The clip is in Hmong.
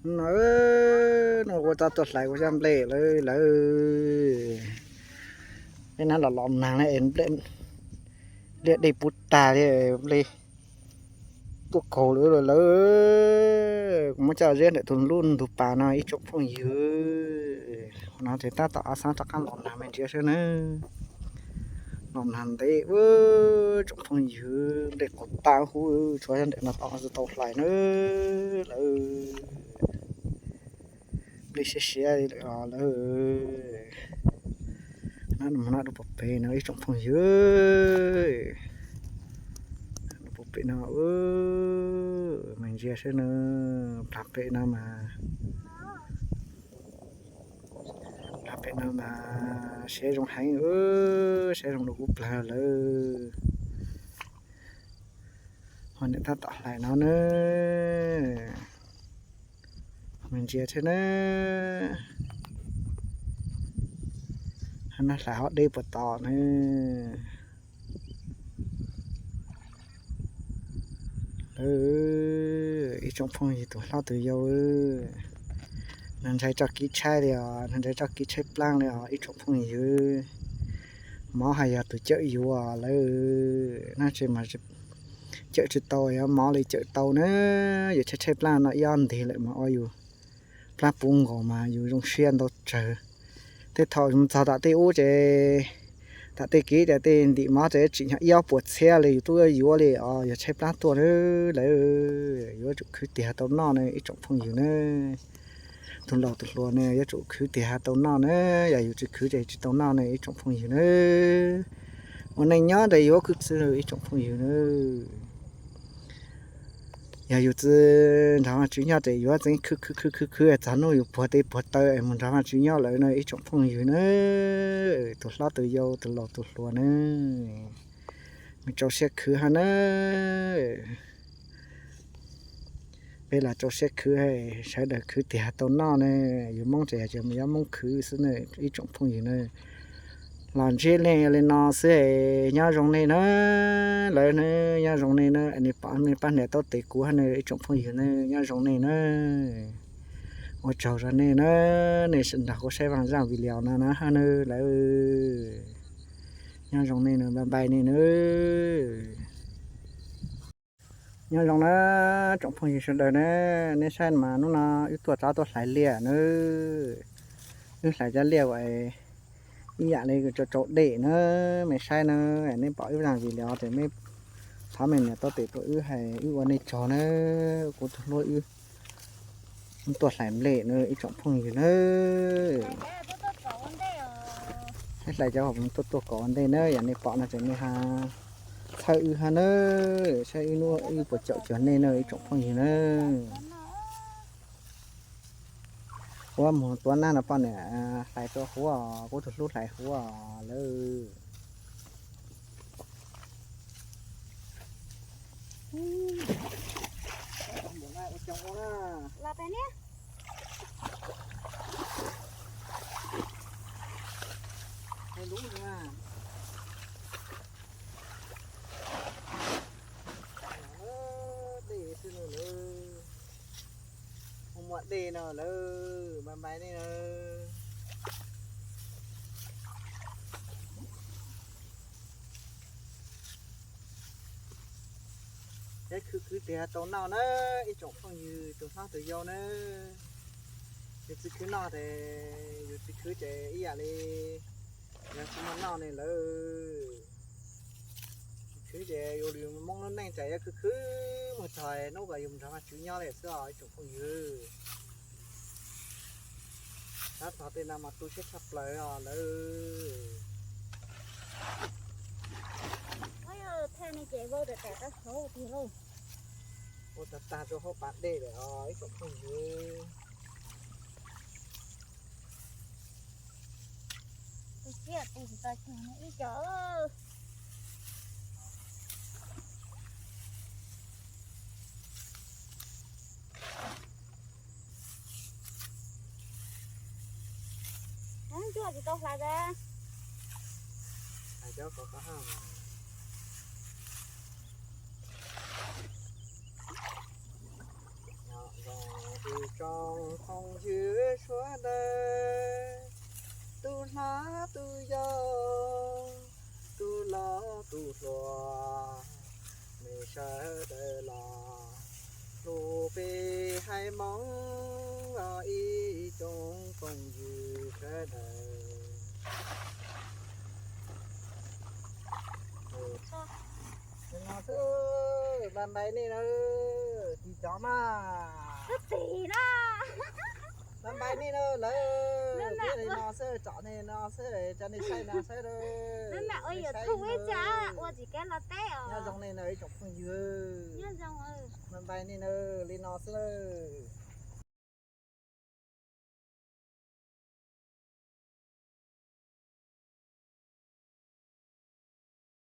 No, no ua tau tuaj hlais ua zaj nplej lawm lawm. Peb nab los los nag na es nplej, liaj dej puv tag li, nplej tuaj kaug lawm lawm. Kuv muab coj ziab ntawm tus lub ntug pas no ib tsoom phooj ywg. No ces tab tom ob xab rov qab los nag me ntsia saib na. Los nag ntev ua tsoom phooj ywg, nplej qaug tag huv, tshuav ntawm no tau tau hlais na lawm. Nplej siab siab li lawm os lawm. Nab no dua pem pem no ib tsoom phooj ywg. Dua pem pem no, me ntsia saib na, plag pem no mas, plag pem no mas siab zoo heev, siab zoo dua kuv plag lawm. Ho niam tab tom hlais no na. Me ntsia thiab na. Ho nab hlais ho deb puas tom na. Lawm, ib tsoom phooj ywg tus hlob tus yau, nws ntshai tso kiv tshaib li os, nws ntshai tso kiv tshaib plab li os ib tsoom phooj ywg. Mov hais yog tus cawm yuav lawm, nab tsis mas cawm tsis tau, yog mov li cawm tau na. Yus tshaib tshaib plab no ib ob ntig lawm mas ua yus plab puv nkaus mas yus zoo siab ntau tsawg. Tej thaum yus txog tom tej ub ces, tom tej kev ces tej ntim mov ces tsim nyog ib ob puas txhiab li yus twb yuav li os, yog tshaib plab tuaj na lawm. Yuav tsum khwv tiag tau noj na ib tsoom phooj ywg na. Tus laus tus hluas ne yuav tsum khwv tiag tau noj na, yog yus tsis khwv ces tsis tau noj na ib tsoom phooj ywg na. Ua neej nyob ces yuav khwv xwb ib tsoom phooj ywg na. Yog yus tsis nrog Vaajtswv nyob ces yuav txeev khwv khwv khwv khwv khwv txog hnub yus puag tes puag taw es mus nrog Vaajtswv nyob lawm na ib tsoom phooj ywg na. Tus hlob tus yau tus laus tus hluas na, nws rau siab khwv hab na. Peb los rau siab khwv, sawv daws khwv tiag tau noj ne. Yus Moob ces yog mus yuav Moob khwv xwb ne ib tsoom phooj ywg na. Los ntsiab leej li no xwb, nyob zoo nej na. Lawv na, nyob zoo nej na, nej pom nej pab niam tau tes kuv hab na ib tsoom phooj ywg na, nyob zoo nej na. Ua tsaug zog nej na, nej nrog kuv saib vaaj zaj video no na hab na lawv. Nyob zoo nej na, bye bye nej na. Nyob zoo na tsoom phooj ywg sawv daws na, nej saib mas hnub no wb tuaj txog tuaj hlais liaj na. Wb hlais cov liaj uas ib yam li tsau tsau dej na, mej saib na, nej pom wb vaaj video ces mej thov mej niam tau tes tuaj wb hais wb ua nej tsaug na, kuv tug hlub wb tuaj hlais nplej na ib tsoom phooj ywg na. Wb hlais cov tuaj tuaj kom ua ntej na, yog nej pom no ces nej ha txhawb wb hab na, saib wb nub wb puas caum cuag nej na ib tsoom phooj ywg na. Kuv mus tuav nab no poj niam hlais rua huv os, kuv tug hlub hlais huv os lawm. Dej xwb no lawm. Ua muaj dej no lawm, bye bye nej na. Peb khwv khwv tiag tau noj na, ib tsoom phooj ywg tus hlob tus yau na. Yus tsis khwv noj ces, yus tsis khwv ces ib yam li yog tsis muaj noj ne lawm. Khwv ces yus Moob lub neej ces yuav khwv khwv mus txog hnub uas yus nrog Vaajtswv nyob li xwb os ib tsoom phooj ywg. Tab tom tej no mas tu siab tshaj plaws os lawm. Ua tag tag rau hauv pas dej lawm os ib tsoom phooj ywg. Ntsuag tsis tau hlais tas. Zoo, zoo, Phooj ywg sawv daws, tus hlob tus yau, tus laus tus hluas, nej sawv daws los hlub peb haiv Hmoob, ib tsoom phooj ywg sawv daws. Li no xwb, npaj npais nej na, tsis cov mas. Tsis na. Npaj npais nej na lawm, li no xwb, tsom nej no xwb, tso nej saib no xwb. Ua tsis kev los teb os. Nyob zoo nej na ib tsoom phooj ywg. Npaj npais nej na, li no xwb lawm.